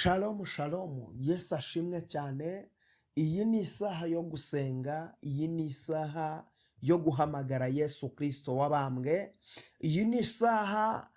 Shalom shalom, Yesu ashimwe cyane. Iyi ni isaha yo gusenga, iyi ni isaha yo guhamagara Yesu Kirisito wabambwe, iyi ni isaha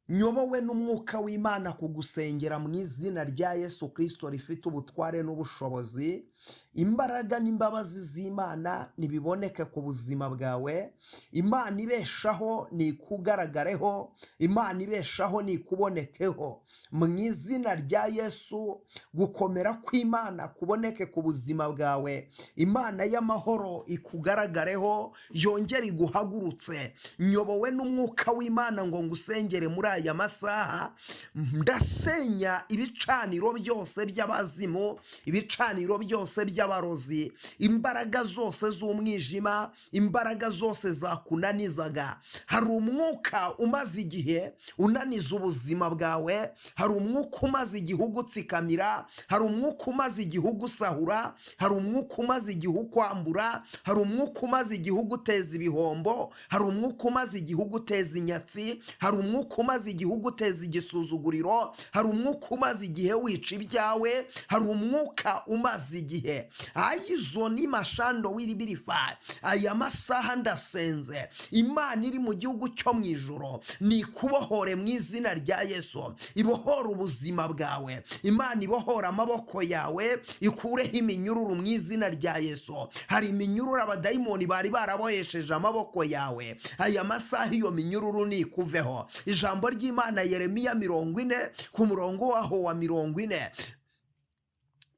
nyobowe n'umwuka w'Imana kugusengera mu izina rya Yesu Kirisito rifite ubutware n'ubushobozi. Imbaraga n'imbabazi z'Imana nibiboneke ku buzima bwawe. Imana ibeshaho nikugaragareho, Imana ibeshaho nikubonekeho mu izina rya Yesu. Gukomera kw'Imana kuboneke ku buzima bwawe. Imana y'amahoro ikugaragareho, yongere iguhagurutse. Nyobowe n'umwuka w'Imana ngo ngusengere muri aya masaha. Ndasenya ibicaniro byose by'abazimu, ibicaniro byose by'abarozi, imbaraga zose z'umwijima, imbaraga zose zakunanizaga. Hari umwuka umaze igihe unaniza ubuzima bwawe, hari umwuka umaze igihe ugutsikamira, hari umwuka umaze igihe ugusahura, hari umwuka umaze igihe ukwambura, hari umwuka umaze igihe uguteza ibihombo, hari umwuka umaze igihe uguteza inyatsi, hari umwuka umaze igihe uguteza igisuzuguriro, hari umwuka umaze igihe wica ibyawe, hari umwuka umaze igihe ayizo ni mashando wiribirifa. Aya masaha ndasenze, Imana iri mu gihugu cyo mu ijoro nikubohore mu izina rya Yesu. Ibohore ubuzima bwawe, Imana ibohore amaboko yawe, ikureho iminyururu mu izina rya Yesu. Hari iminyururu abadayimoni bari barabohesheje amaboko yawe, aya masaha iyo minyururu nikuveho. Ijambo ry'Imana, Yeremiya 40, ku murongo waho wa 40,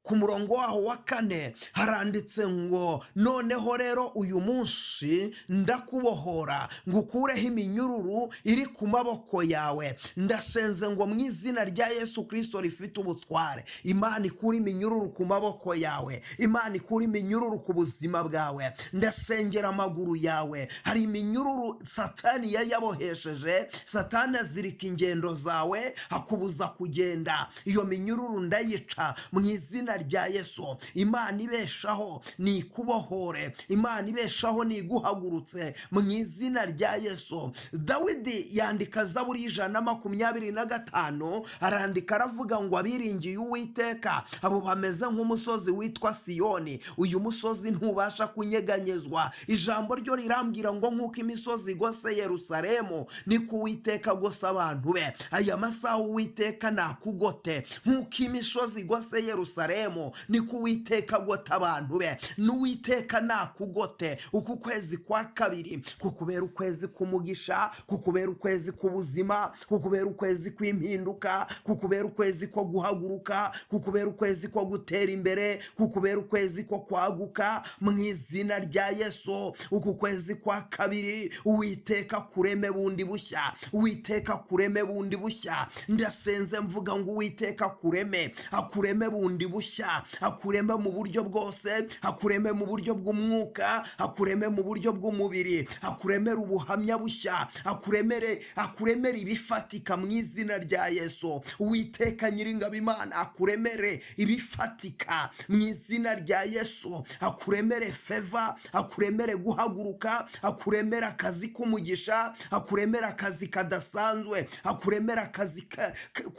ku murongo waho wa 4, haranditse ngo: "Noneho rero uyu munsi ndakubohora ngo ukureho iminyururu iri ku maboko yawe." Ndasenze ngo mu izina rya Yesu Kirisito rifite ubutware, Imana ikure iminyururu ku maboko yawe, Imana ikure iminyururu ku buzima bwawe. Ndasengera amaguru yawe. Hari iminyururu Satani yayabohesheje, Satani azirika ingendo zawe, akubuza kugenda. Iyo minyururu ndayica mu izina rya Yesu. Imana ibeshaho nikubohore, Imana ibeshaho niguhagurutse mu izina rya Yesu. Dawidi yandika Zaburi y'125, arandika aravuga ngo: "Abiringiye Uwiteka, abo bameze nk'umusozi witwa Siyoni, uyu musozi ntubasha kunyeganyezwa." Ijambo ryo rirambwira ngo: "Nk'uko imisozi igose Yerusalemu, niko Uwiteka agose abantu be." Aya masaha Uwiteka nakugote. Nk'uko imisozi igose Yerusalemu, niko Uwiteka agota abantu be. N'Uwiteka nakugote. Uku kwezi kwa kabiri kukubera ukwezi k'umugisha, kukubera ukwezi k'ubuzima, kukubera ukwezi kw'impinduka, kukubera ukwezi ko guhaguruka, kukubera ukwezi ko gutera imbere, kukubera ukwezi ko kwaguka mu izina rya Yesu. Uku kwezi kwa kabiri Uwiteka kureme bundi bushya, Uwiteka kureme bundi bushya. Ndasenze mvuga ngo Uwiteka kureme, akureme bundi bushya, akureme mu buryo bwose, akureme mu buryo bw'umwuka, akureme mu buryo bw'umubiri, akuremere ubuhamya bushya, akuremere, akuremere ibifatika mu izina rya Yesu. Uwiteka Nyiringabo Imana akuremere ibifatika mu izina rya Yesu, akuremere favor, akuremere guhaguruka, akuremere akazi k'umugisha, akuremere akazi kadasanzwe, akuremere akazi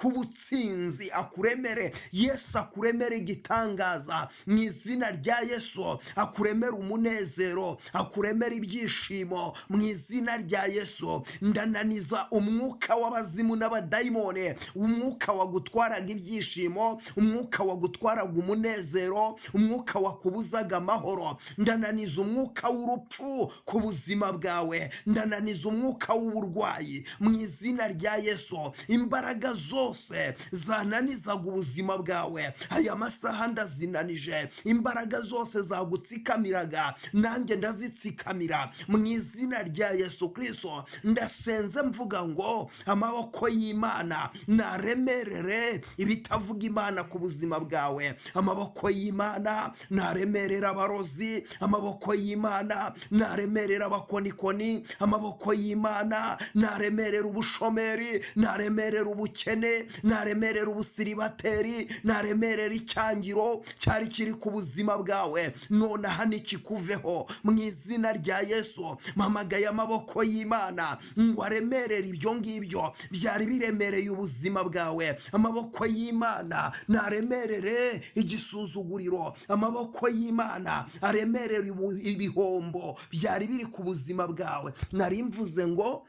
k'ubutsinzi, akuremere. Yesu akuremere igitangaza mu izina rya Yesu, akuremere umunezero, akuremere ibyishimo mu izina rya Yesu. Ndananiza umwuka w'abazimu n'abadayimoni, umwuka wagutwaraga ibyishimo, umwuka wagutwaraga umunezero, umwuka wakubuzaga amahoro. Ndananiza umwuka w'urupfu ku buzima bwawe, ndananiza umwuka w'uburwayi mu izina rya Yesu. Imbaraga zose zananizaga ubuzima bwawe, aya masaha ndazinanije. Imbaraga zose zagutsikamiraga, nanjye ndazitsikamira mu izina rya Yesu Kirisito. Ndasenze mvuga ngo amaboko y'Imana naremerere ibitavuga Imana ku buzima bwawe, amaboko y'Imana naremerera abarozi, amaboko y'Imana naremerera abakonikoni, amaboko y'Imana naremerera ubushomeri, naremerera ubukene, naremerera ubusiribateri, naremerera icyaha. Icyangiro cyari kiri ku buzima bwawe nonaha nikikuveho mu izina rya Yesu. Mpamagaye amaboko y'Imana ngo aremerere ibyo ngibyo byari biremereye ubuzima bwawe. Amaboko y'Imana naremerere igisuzuguriro, amaboko y'Imana aremerere ibihombo byari biri ku buzima bwawe. Nari mvuze ngo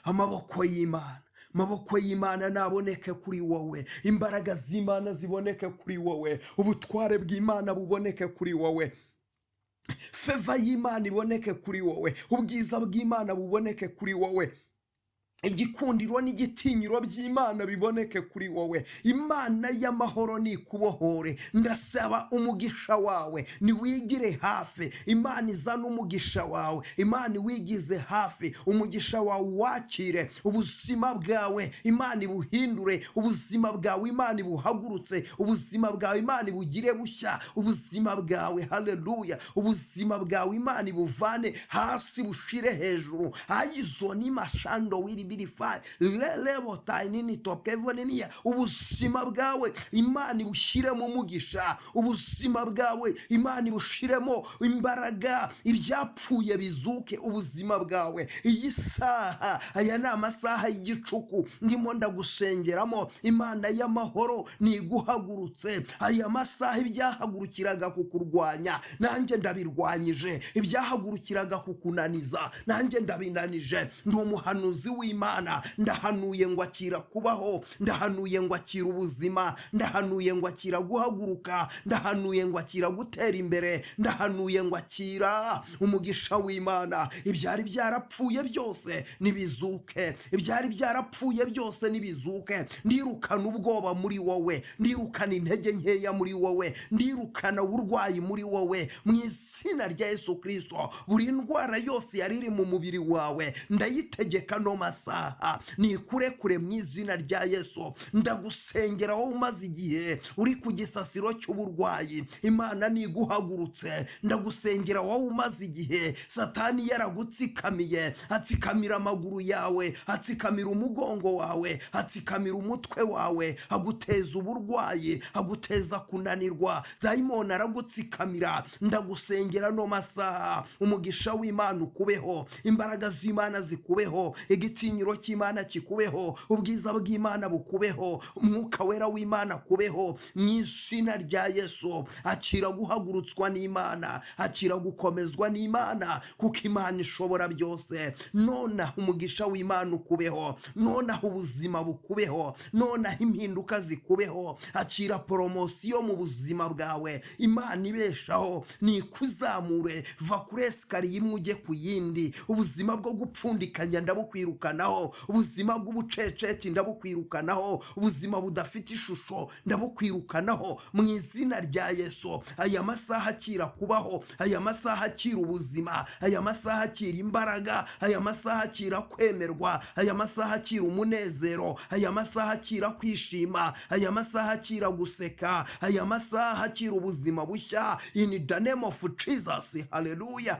amaboko y'Imana, amaboko y'Imana naboneke kuri wowe, imbaraga z'Imana ziboneke kuri wowe, ubutware bw'Imana buboneke kuri wowe, favor y'Imana iboneke kuri wowe, ubwiza bw'Imana buboneke kuri wowe, igikundiro n'igitinyiro by'Imana biboneke kuri wowe. Imana y'amahoro nikubohore. Ndasaba umugisha wawe niwigire hafi. Imana izana umugisha wawe, Imana iwigize hafi. Umugisha wawe wakire, ubuzima bwawe Imana ibuhindure, ubuzima bwawe Imana ibuhagurutse, ubuzima bwawe Imana ibugire bushya, ubuzima bwawe, haleluya, ubuzima bwawe Imana ibuvane hasi bushire hejuru. Ayizoni mashando wiri birifayi lelebotayi nini topevo niniya. Ubuzima bwawe Imana ibushyiremo umugisha, ubuzima bwawe Imana ibushiremo imbaraga, ibyapfuye bizuke. Ubuzima bwawe iyi saha, aya ni amasaha y'igicuku ndimo ndagusengeramo. Imana y'amahoro niguhagurutse. Aya masaha ibyahagurukiraga kukurwanya nanjye ndabirwanyije, ibyahagurukiraga kukunaniza nanjye ndabinanije. Ndi umuhanuzi w'Imana, ndahanuye ngo akira kubaho, ndahanuye ngo akira ubuzima, ndahanuye ngo akira guhaguruka, ndahanuye ngo akira gutera imbere, ndahanuye ngo akira umugisha w'Imana. Ibyari byarapfuye byose nibizuke, ibyari byarapfuye byose nibizuke. Ndirukana ubwoba muri wowe, ndirukana intege nkeya muri wowe, ndirukana uburwayi muri wowe mu izina rya Yesu Kirisito. Buri ndwara yose yari iri mu mubiri wawe ndayitegeka no masaha nikurekure mu izina rya Yesu. Ndagusengera wowe umaze igihe uri ku gisasiro cy'uburwayi, Imana niguhagurutse. Ndagusengera wowe umaze igihe Satani yaragutsikamiye, atsikamira amaguru yawe, atsikamira umugongo wawe, atsikamira umutwe wawe, aguteza uburwayi, aguteza kunanirwa, dayimoni aragutsikamira. Ndagusengera no masaha umugisha w'Imana ukubeho, imbaraga z'Imana zikubeho, igitinyiro cy'Imana kikubeho, ubwiza bw'Imana bukubeho, Umwuka Wera w'Imana kubeho mu izina rya Yesu. Akira guhagurutswa n'Imana, akira gukomezwa n'Imana, kuko Imana ishobora byose. Nonaha umugisha w'Imana ukubeho, nonaha ubuzima bukubeho, nonaha impinduka zikubeho. Akira promotion mu buzima bwawe. Imana ibeshaho nikuzamure, va kuri escalier imwe ujye ku yindi. Ubuzima bwo gupfundikanya ndabukwirukanaho, ubuzima bw'ubuceceti ndabukwirukanaho, ubuzima budafite ishusho ndabukwirukanaho mu izina rya Yesu. Aya masaha akira kubaho, aya masaha akira ubuzima, aya masaha akira imbaraga, aya masaha akira kwemerwa, aya masaha akira umunezero, aya masaha akira kwishima, aya masaha akira guseka, aya masaha akira ubuzima bushya, in the name of Jesus. Haleluya.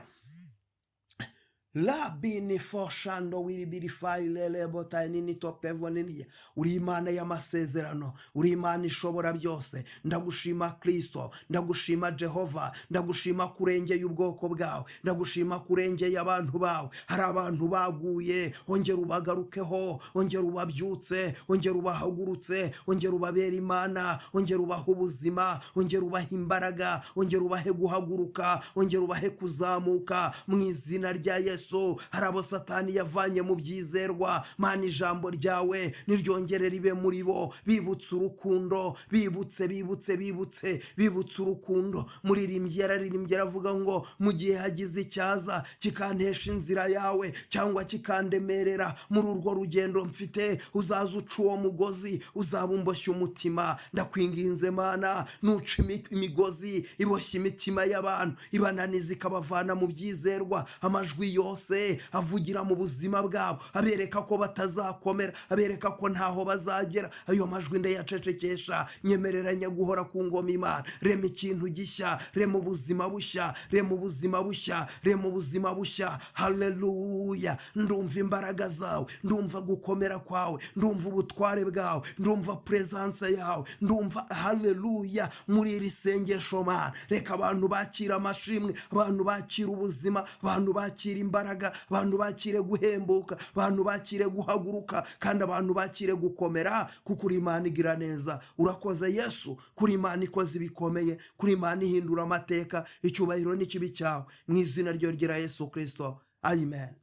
Labini foshando wiribirifayi lelebotayi nini topevo niniya. Uri Imana y'amasezerano, uri Imana ishobora byose. Ndagushima Kristo, ndagushima Jehova, ndagushima kurengeye ubwoko bwawe, ndagushima kurengeye abantu bawe. Hari abantu baguye, ongera ubagarukeho, ongera ubabyutse, ongera ubahagurutse, ongera ubabere Imana, ongera ubahe ubuzima, ongera ubahe imbaraga, ongera ubahe guhaguruka, ongera ubahe kuzamuka mu izina rya Yesu. Hari abo Satani yavanye mu byizerwa. Mana, ijambo ryawe niryongere ribe muri bo. Bibutse urukundo, bibutse, bibutse, bibutse, bibutse urukundo. Muririmbyi yararirimbye aravuga ngo mu gihe hagize icyaza kikantesha inzira yawe cyangwa kikandemerera muri urwo rugendo mfite, uzaza uca uwo mugozi uzaba umboshye umutima. Ndakwinginze Mana, nuca imigozi iboshye imitima y'abantu, ibananiza, ikabavana mu byizerwa, amajwi yose. yose avugira mu buzima bwabo, abereka ko batazakomera, abereka ko ntaho bazagera. Ayo majwi ndayacecekesha. Nyemereranya guhora ku ngoma Imana. Rema ikintu gishya, rema ubuzima bushya, rema ubuzima bushya, rema ubuzima bushya. Haleluya! Ndumva imbaraga zawe, ndumva gukomera kwawe, ndumva ubutware bwawe, ndumva presence yawe, ndumva, haleluya, muri iri sengesho Mana. Reka abantu bakira amashimwe, abantu bakira ubuzima, abantu bakira imbaraga, abantu bakire guhembuka, abantu bakire guhaguruka, kandi abantu bakire gukomera, kuko uri Imana igira neza. Urakoze Yesu, kuri Imana ikoze ibikomeye, kuri Imana ihindura amateka. Icyubahiro n'ikibi cyawe, mu izina ryo rya Yesu Kirisito, amen.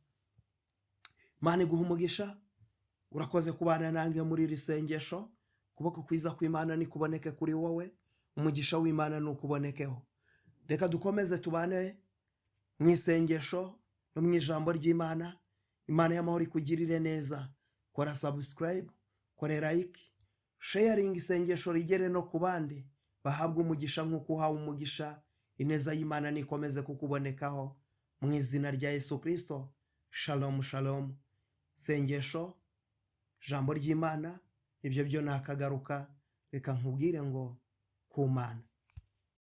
Imana iguha umugisha. Urakoze kubana nange muri iri sengesho. Ukuboko kwiza kw'Imana nikuboneke kuri wowe, umugisha w'Imana nukubonekeho. Reka dukomeze tubane mu isengesho no mu ijambo ry'Imana. Imana y'amahoro ikugirire neza. Kora subscribe, kore like, sharinga isengesho rigere no ku bandi, bahabwe umugisha nk'uko uhawe umugisha. Ineza y'Imana nikomeze kukubonekaho mu izina rya Yesu Kirisito. Shalom, shalom. Sengesho, ijambo ry'Imana, ibyo byo nakagaruka. Reka nkubwire ngo ku Mana.